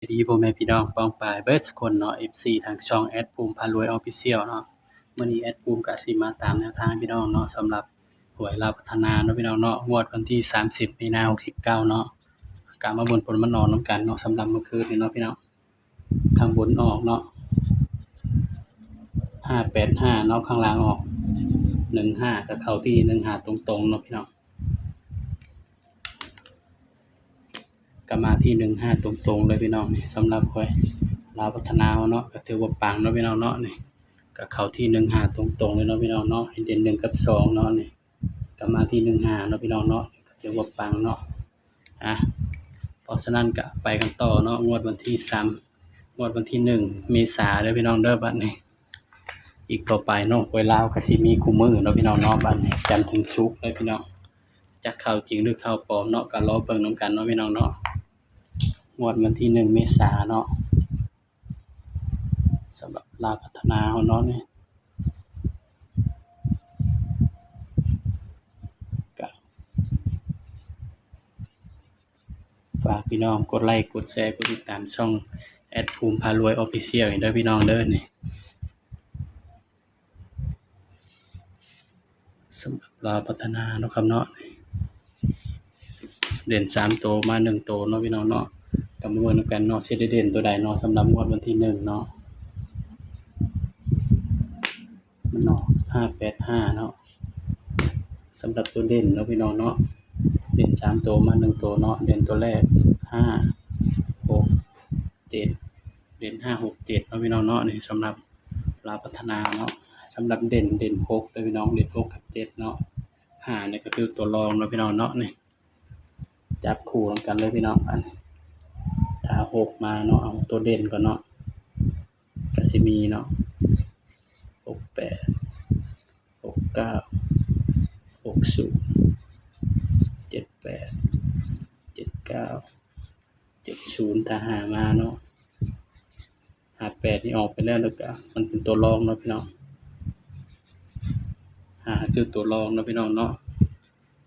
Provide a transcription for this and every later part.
ດີພໍ່ແມ່ພີ່ນ້ອງປ້ອງປາຍເບິດສຸຄົນເນາະ ເອັຟຊີ ທາງຊ່ອງແອດພູມພາລວຍ Official ເນາະ. ມື້ນີ້ແອດພູມກະຊິມາຕາມແນວທາງພີ່ນ້ອງເນາະ ສຳລັບຫວຍລາວພັດທະນາເນາະພີ່ນ້ອງເນາະ ງວດວັນທີສາມສິບ ມີນາ ຫົກສິບເກົ້າເນາະ. ກະມາເບິ່ງຜົນມັນອອກນຳກັນເນາະ ສຳລັບມື້ຄືນນີ້ເນາະພີ່ນ້ອງ. ຂ້າງບົນອອກເນາະ ຫ້າແປດຫ້າເນາະ ຂ້າງລ່າງອອກ ໜຶ່ງຫ້າ ກະເຂົ້າທີ່ ໜຶ່ງຫ້າ ຕົງໆເນາະພີ່ນ້ອງ. ກະມາທີ່ ໜຶ່ງຫ້າ ຕົງໆເລີຍພີ່ນ້ອງ. ນີ້ສຳລັບຫວຍລາວພັດທະນາເຮົາເນາະ ກະຖືວ່າປັງເນາະພີ່ນ້ອງເນາະ. ນີ້ກະເຂົ້າທີ່ ໜຶ່ງຫ້າ ຕົງໆເລີຍເນາະພີ່ນ້ອງເນາະ. ເດັ່ນ ໜຶ່ງ ກັບ ສອງເນາະ. ນີ້ກະມາທີ່ ໜຶ່ງຫ້າເນາະພີ່ນ້ອງເນາະ ກະຖືວ່າປັງເນາະ. ອາ ເພາະສະນັ້ນກະໄປກັນຕໍ່ເນາະ ງວດວັນທີສາມ ງວດວັນທີໜຶ່ງ ເມສາເດີພີ່ນ້ອງເດີ. ບັດນີ້ອີກຕໍ່ໄປເນາະ ຫວຍລາວກະຊິມີຄູ່ມື້ເນາະພີ່ນ້ອງເນາະ. ບັດນີ້ຈັນເຖິງສຸກເດີພີ່ນ້ອງ ຈັກເຂົ້າຈິງຫຼືເຂົ້າປອມເນາະ ກະລໍເບິ່ງນຳກັນເນາະພີ່ນ້ອງເນາະ. ງວດວັນທີໜຶ່ງ ເມສາເນາະ ສຳລັບລາວພັດທະນາເຮົາເນາະ. ນີ້ກະຝາກພີ່ນ້ອງກົດໄລ້ ກົດແຊ ກົດຕິດຕາມຊ່ອງແອດພູມພາລວຍ Official ນີ້ເດີພີ່ນ້ອງເດີ. ນີ້ ສຳລັບລາວພັດທະນາເນາະຄັບເນາະ ເດັ່ນສາມໂຕມາໜຶ່ງໂຕເນາະພີ່ນ້ອງເນາະ. ກະມາເບິ່ງນຳກັນເນາະ ຊິໄດ້ເດັ່ນໂຕໃດເນາະ ສຳລັບງວດວັນທີໜຶ່ງເນາະ. ມັນອອກ ຫ້າແປດຫ້າເນາະ ສຳລັບໂຕເດັ່ນເນາະພີ່ນ້ອງເນາະ. ເດັ່ນສາມໂຕມາໜຶ່ງໂຕເນາະ ເດັ່ນໂຕແລກ ຫ້າ ຫົກ ເຈັດ ເດັ່ນ ຫ້າ ຫົກ ເຈັດເນາະພີ່ນ້ອງເນາະ. ນີ້ສຳລັບລາວພັດທະນາເນາະ. ສຳລັບເດັ່ນ ເດັ່ນ ຫົກ ເດີພີ່ນ້ອງ ເດັ່ນ ຫົກ ກັບ ເຈັດເນາະ. ຫ້າ ນີ້ກະຄືຕົວລອງເນາະພີ່ນ້ອງເນາະ. ນີ້ຈັບຄູ່ນຳກັນເລີຍພີ່ນ້ອງ. ອັນ ຖ້າ ຫົກ ມາເນາະ ເອົາໂຕເດັ່ນກ່ອນເນາະ ກະຊິມີເນາະ ຫົກແປດ ຫົກເກົ້າ ຫົກສູນ ເຈັດແປດ ເຈັດເກົ້າ ເຈັດສູນ. ຖ້າ ຫ້າ ມາເນາະ ຫ້າແປດນີ້ອອກໄປແລ້ວ ແລ້ວກະມັນເປັນຕົວລອງເນາະພີ່ນ້ອງ. ຫ້າ ຄືຕົວລອງເນາະພີ່ນ້ອງເນາະ.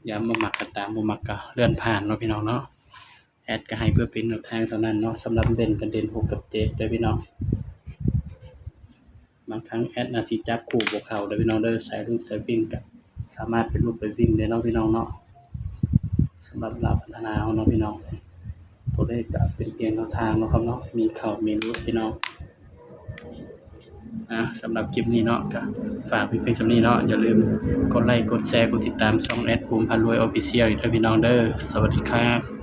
ຢາມບໍ່ມັກກະຕາມ ບໍ່ມັກກະເລື່ອນຜ່ານເນາະພີ່ນ້ອງເນາະ. ແອດກະໃຫ້ເພື່ອເປັນແນວທາງເທົ່ານັ້ນເນາະ. ສຳລັບເດັ່ນກະເດັ່ນ ຫົກ ກັບ ເຈັດ ເດີພີ່ນ້ອງ. ບາງຄັ້ງແອດອາດຊິຈັບຄູ່ບໍ່ເຂົ້າເດີພີ່ນ້ອງເດີ. ສາຍຫຼຸດສາຍວິ່ງກະສາມາດໄປຫຼຸດໄປວິ່ງໄດ້ເນາະພີ່ນ້ອງເນາະ. ສຳລັບລາວພັດທະນາເຮົາເນາະພີ່ນ້ອງ ໂຕເລກກະເປັນພຽງແນວທາງເນາະຄັບເນາະ ມີເຂົ້າມີຫຼຸດພີ່ນ້ອງ. ອາ ສຳລັບຄລິບນີ້ເນາະ ກະຝາກໄວ້ພຽງສ່ຳນີ້ເນາະ. ຢ່າລືມກົດໄລ້ ກົດແຊ ກົດຕິດຕາມຊ່ອງແອດພູມພາລວຍ Official ອີກເດີພີ່ນ້ອງເດີ. ສະຫວັດດີຄັບ.